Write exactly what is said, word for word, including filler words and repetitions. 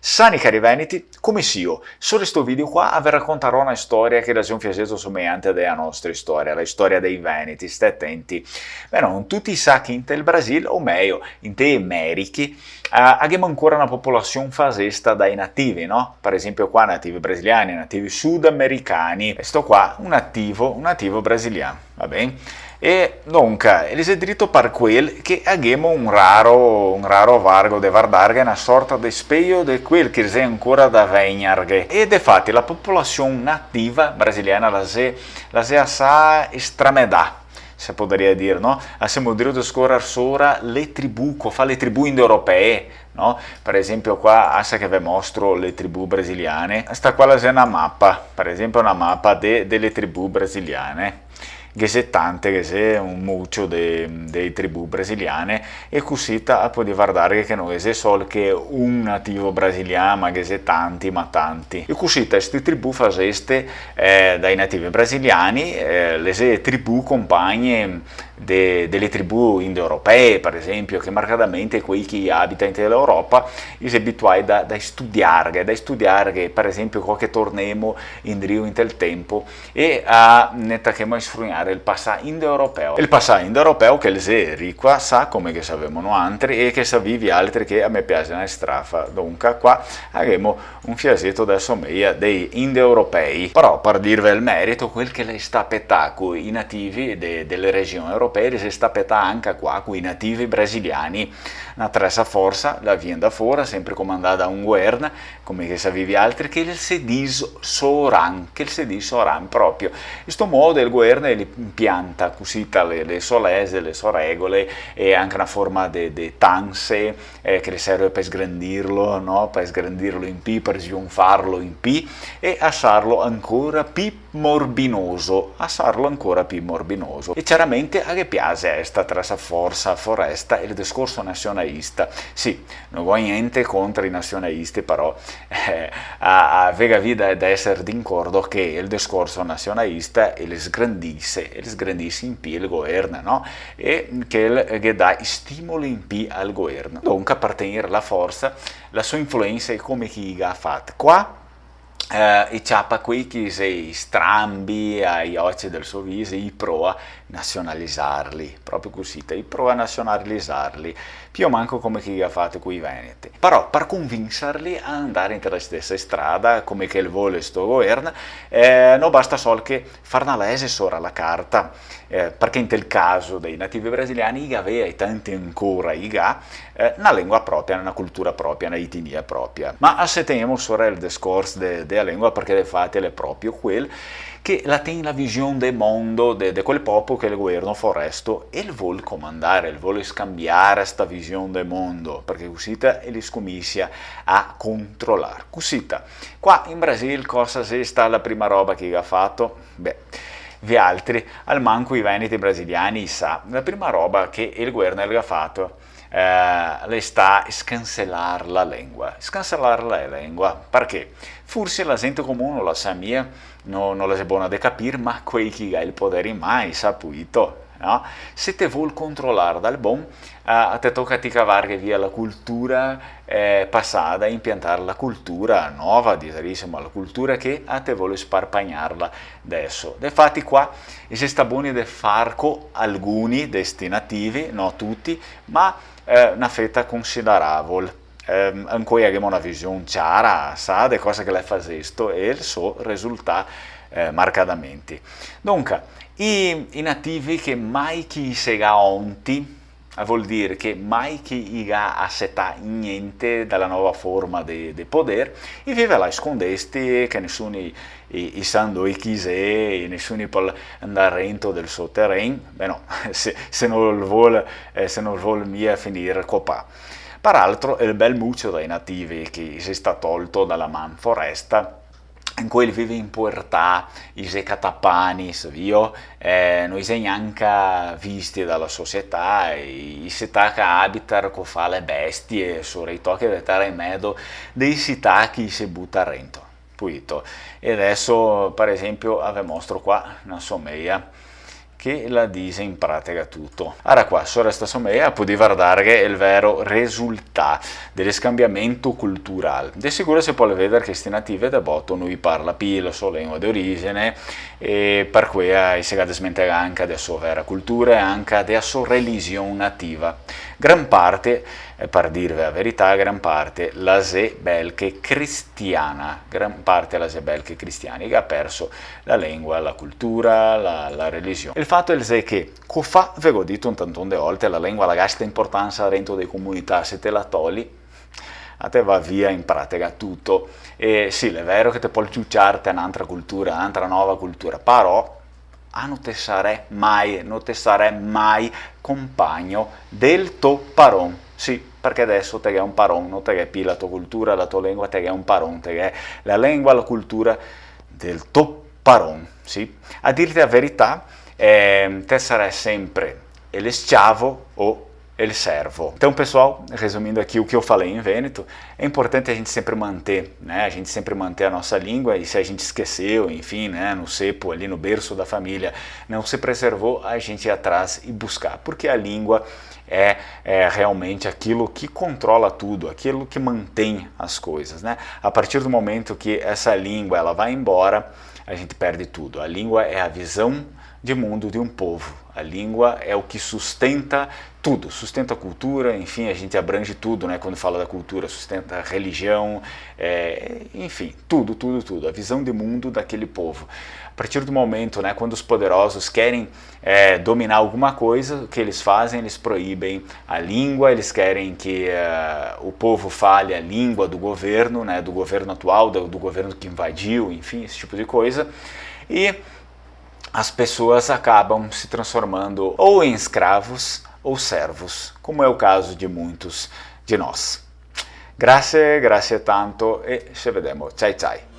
Sani cari veneti, come sio? Sora sto video qua ve racontarò na storia che la xe un fiaseto someante de la nostra storia, la storia dei veneti, stè atenti. Beh, no, tuti sa che inte el Brasil, o mejo, inte e Meriche, a, a ghemo ancora na popolasion fasesta dai nativi, no? Par esempio qua nativi brasiliani, nativi sudamericani, e sto qua un nativo, un nativo brasilian. Va ben? E donca, el xe drito par quel che a ghemo un raro, un raro vargo de vardarghe, na sorta de spejo de quel che xe ancora da vegnarghe. E defati la popolasion nativa brasiliana la xe, la xe asà estramedà, se podaria dir, no? A semo drito de scorar sora le tribù, co fa le tribù indoeuropee, no? Par esempio qua, asa che ve mostro le tribù brasiliane, sta qua la xe na mapa, par esempio na mapa de, de le tribù brasiliane. Ghe xe tante, ghe xe un mucio de, de tribù brasiliane, e cusita a podì vardarghe che no ghe xe sol che un nativo brasilian, ma ghe xe tanti, ma tanti. E cusita ste tribù faseste, eh, dai nativi brasiliani, eh, le xe tribù compagne de, de le tribù indoeuropee, par esempio, che marcadamente quei che abita inte l'Europa, i xe abituai da, da studiarghe, da studiarghe, par esempio, co che tornemo indrio inte el tempo, e a, ne tachemo a sfrugnare el pasà indoeuropeo. El pasà indoeuropeo che el xe rico asà, come che savemo noantri, e che savì vialtri che a me piaxe na strafa. Donca, qua a ghemo un fiaseto da someia dei indoeuropei. Però, par dirve el merito, quel che l'è stà petà coi nativi de, de le region europee, l'è stà petà anca qua coi nativi brasiliani. Na tresa forsa, la vien da fora, sempre comandà da un goerno, come che savì vialtri, che el se dise Soran, che el se dise Soran proprio. In sto modo el goerno el impianta cusita le, le so lese, le so regole, e anca na forma de, de tanse, eh, che le serve par sgrandirlo, no? Par sgrandirlo in pi, par sgionfarlo in pi, e asarlo ancora pi morbinoso, asarlo ancora pi morbinoso. E ciaramente a ghe piaxe sta tresa forsa foresta e el discorso nasionalista. Sì, no go gnente contra i nasionalisti, però, eh, a, a ve gavì da, da eser d'incordo che el discorso nasionalista el sgrandise, el sgrandise in pi el goerno, no? E che el ghe dà stimoli in pi al goerno. Donca, par tegnere la forsa, la so influensa, e come che i ga fat qua, eh, i ciapa quei che i xe strambi ai oci del so viso, i proa nasionalizarli, proprio cusì, i proa nasionalizarli, pi o manco come che i ga fat coi veneti. Però, par convinsarli a andare inte la stesa strada, come che el vol sto goerno, eh, no basta sol che far na lese sora la carta, eh, parché inte el caso dei nativi brasiliani i gavea, e tanti ancora i ga, eh, na lengua propria, na cultura propria, na etnia propria. Ma a se tegnemo sora el discorso de, de la lengua, parché defati l'è proprio quel che la ten la vision de mondo de, de quel popo che el goerno foresto el vol comandare, el vol scanbiare sta vision de mondo, parché cusita el scominsia a controlar. Cusita, qua in Brasil cosa xe stà la prima roba che i ga fato? Beh, vialtri, almanco i veneti brasiliani i sa, la prima roba che el goerno el ga fato, eh, l'è stà scanselar la lengua. Scanselar la lengua, parché? Forsi la zente comun no la sa mia, no, no la xe bona de capir, ma quei che i ga el poder in man i sa puito, no? Se te vol controlar dal bon, eh, te toca ti cavarghe via la cultura, eh, pasada e impiantar la cultura nova, diserisimo, la cultura che a te vol sparpagnarla deso. Defati qua i xe stà boni de far co alguni de sti nativi, no tuti, ma, eh, na feta consideravol. Ehm, ancoi a ghemo na vision ciara, sa, de cosa che l'è fasesto e el so resultà, eh, marcadamenti. Donca, i, i nativi che mai che i se ga onti, a vol dir che mai che i ga asetà gnente da la nova forma de, de poder, i vive là scondesti, che nesuni i, i sa ndoi che i xe, e nesuni pol andar rento del so teren, beh no, se, se no el vol, eh, se no el vol mia finir copà. Par altro, el bel mucio dai nativi che xe stà tolto da la man foresta, ancoi i vive in puertà, i xe catapani, savìo, eh, no i xe gnanca visti da la società, e i se taca a abitar co fa le bestie, sora i tochi de tera in medo dei sità che i se buta rento. Puito. E deso, par esempio, a ve mostro qua na someia, che la dixe in pratica tuto. Ara qua, sora sta someja, podì vardarghe el vero resultà del scanbiamento cultural. De sicuro se pol veder che sti nativi de boto no i parla pi la so lengua de origine, e par quea i se ga desmentegà anca de la so vera cultura e anca de la so religion nativa. Gran parte, eh, par dirve la verità, gran parte la xe belche cristiana, gran parte la xe belche cristiana, i ga perso la lengua, la cultura, la, la religion. El fato el xe che, co fa, ve go dito un tanton de volte, la lengua la ga sta importansa dentro de comunità, se te la toli, a te va via in pratica tuto. E sì, l'è vero che te pol ciuciarte a n'antra cultura, a n'antra nova cultura, però, ah, no te sarè mai, no te sarè mai compagno del to paron. Sì, parché deso te ghè un paron, no te ghè pi la to cultura, la to lengua, te ghè un paron, te ghè la lengua, la cultura del to paron, sì. A dirte la verità, eh, te sarè sempre el sciavo o el servo. Então, pessoal, resumindo aqui o que eu falei em Vêneto, é importante a gente sempre manter, né? A gente sempre manter a nossa língua, e se a gente esqueceu, enfim, né, no sepo, ali no berço da família, não se preservou, a gente ir atrás e buscar, porque a língua é, é realmente aquilo que controla tudo, aquilo que mantém as coisas, né? A partir do momento que essa língua ela vai embora, a gente perde tudo. A língua é a visão de mundo de um povo. A língua é o que sustenta tudo, sustenta a cultura, enfim, a gente abrange tudo, né? Quando fala da cultura, sustenta a religião, é, enfim, tudo, tudo, tudo. A visão de mundo daquele povo. A partir do momento, né, quando os poderosos querem, é, dominar alguma coisa, o que eles fazem? Eles proíbem a língua, eles querem que, é, o povo fale a língua do governo, né, do governo atual, do, do governo que invadiu, enfim, esse tipo de coisa. E as pessoas acabam se transformando ou em escravos ou servos, como é o caso de muitos de nós. Grazie, grazie tanto e se vedemo. Ciao, ciao.